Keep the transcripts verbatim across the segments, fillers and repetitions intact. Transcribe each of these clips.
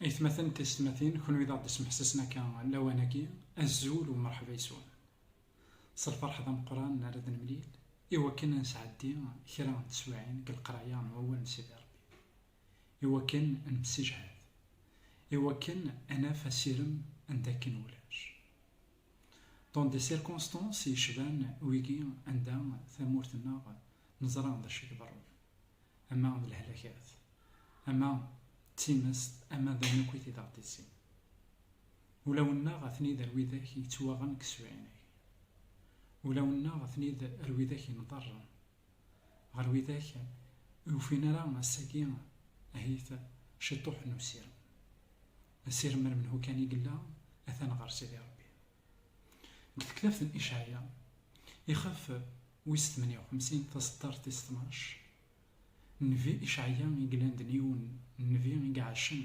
Aytmaten tisetmatin, kunwi d aɣ-d-ismeḥsasen akka lawan-agi, azul u merḥba yes-wen. S lferḥ d ameqqran ara d-nemlil, iwakken ad nesɛeddi kra n teswiɛin deg leqraya n wawal n Sidi Ṛebbi, iwakken ad nemsijhad, iwakken ad naf asirem anda akken ulac. Dans des circonstances yecban wigi anda tamurt-nneɣ neẓra d acu i iḍerrun, ama d lehlakat, ama d timest, ama d ayen akk i t-id-aɣ-d-izzin. Ulawen-nneɣ atni d ar widak yettwaɣen deg teswiɛin-agi. Ulawen-nneɣ atni d ar widak yenḍerren, ɣer widak ur ufin ara ass-agi ahit ciṭuḥ n usirem. Asirem ar menhu kan i yella, atan ɣer Sidi Ṛebbi. Deg tektabt n Icɛaya, ixef wis tmenya u xemsin, taseddart tis tnac, nnbi Icɛaya i yellan d yiwen n nnbi i iɛacen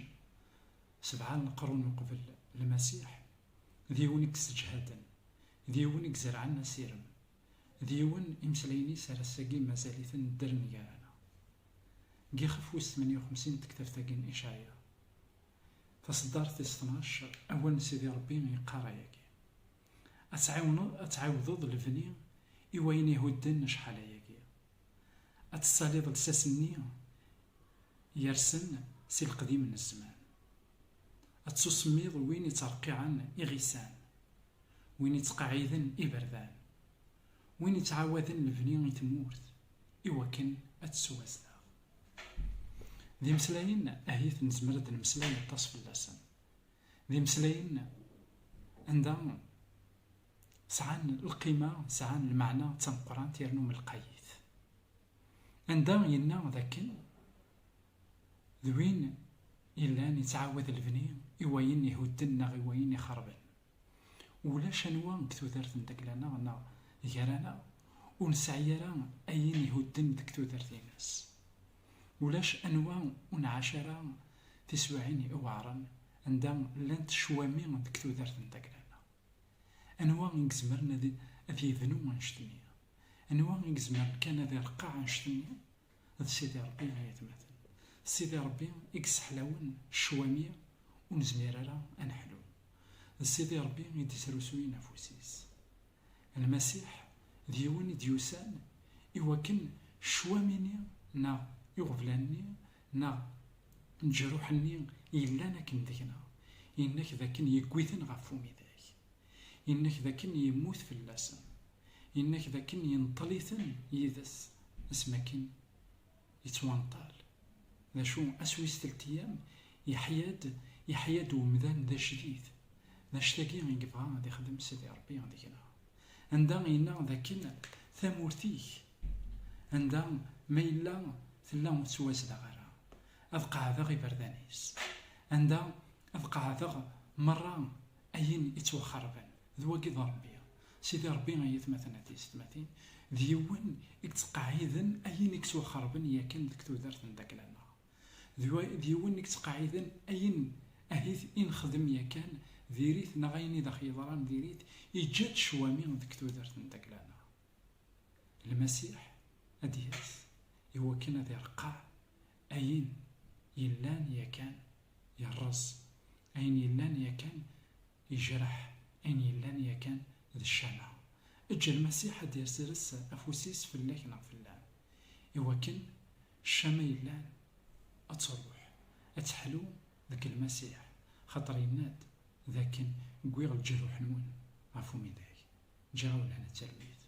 sebɛa n leqrun uqbel Lmasiḥ, d yiwen i yesseǧhaden, d yiwen i izerɛen asirem, d yiwen imeslayen-is ar ass-agi mazal-iten ddren gar-aneɣ. Deg ixef wis tmenya u xemsin n tektabt-agi n Icɛaya, taseddart tis tnac, awal n Sidi Ṛebbi yeqqar ayagi: "Ad tɛiwneḍ, ad tɛiwdeḍ lebni i wayen ihudden acḥal ayagi. Ad tessaliḍ lsas-nni yersen si leqdim n zzman. Ad tusemmiḍ win ittreqqiɛen iɣisan, win ittqeɛɛiden iberdan, win ittɛawaden lebni i tmurt, iwakken ad tettwazdeɣ." D imeslayen ahit nezmer ad nemmeslay aṭas fell-asen. D imeslayen anda sɛan lqima, sɛan lmeɛna d tameqqrant yernu melqayit. Anda yenna dakken d win yellan yettɛawad lebni i wayen ihudden neɣ i wayen ixerben. Ulac anwa deg tudert n dagla-nneɣ neɣ gar-aneɣ ur nesɛi ara ayen ihudden deg tudert-ines. Ulac anwa ur nɛac ara tiswiɛin iweɛren anda llant ccwami deg tudert n dagla-nneɣ. Anwa i izemren ad, ad yebnu annect-nni? Anwa i izemren kan ad ireqqeɛ annect-nni? D Sidi Ṛebbi, ay atmaten. D Sidi Ṛebbi i yesseḥlawen ccwami ur nezmir ara ad neḥlu. D Sidi Ṛebbi i d-isrusuyen afus-is. Lmasiḥ d yiwen i d-yusan i wakken ccwami-nni neɣ iɣeblan-nni neɣ leǧruḥ-nni yellan akken deg-neɣ, yenna-k d akken yewwi-ten ɣef umidag. Yenna-k d akken yemmut fell-asen. Yenna-k d akken yenṭel-iten yid-s asmi akken yettwanṭal. D acu, ass wis telt ayyam, yeḥya-d, yeḥya-d umdan d ajdid. D anect-agi i yebɣa ad ixdem Sidi Ṛebbi deg-neɣ. Anda yenna d akken tamurt-ik, anda ma yella tella ur tettwazdeɣ ara, ad qeɛdeɣ iberdan-is. Anda ad qeɛdeɣ merra ayen ittwaxerben. D wagi d Ṛebbi. Sidi Ṛebbi, ay atmaten a tisetmatin, d yiwen i yettqeɛɛiden ayen i yettwaxerben yakan deg tudert n dagla-nneɣ. D wa-, d yiwen i yettqeɛɛiden ayen ahit i nexdem yakan diri-t neɣ ayen i d aɣ-yeḍran diri-t, iǧǧa-d ccwami deg tudert n dagla-nneɣ. Lmasiḥ ad d-yas i wakken ad ireqqeɛ ayen yellan yakan yerreẓ, ayen yellan yakan yejreḥ, ayen yellan yakan d ccama. Eǧǧ Lmasiḥ ad d-yesres afus-is fell-ak neɣ fell-am, i wakken ccama yellan ad truḥ, ad teḥlu deg Lmasiḥ, xaṭer yenna-d d akken wwiɣ leǧruḥ-nwen ɣef umidag. Ǧǧiɣ-awen lehna d talwit.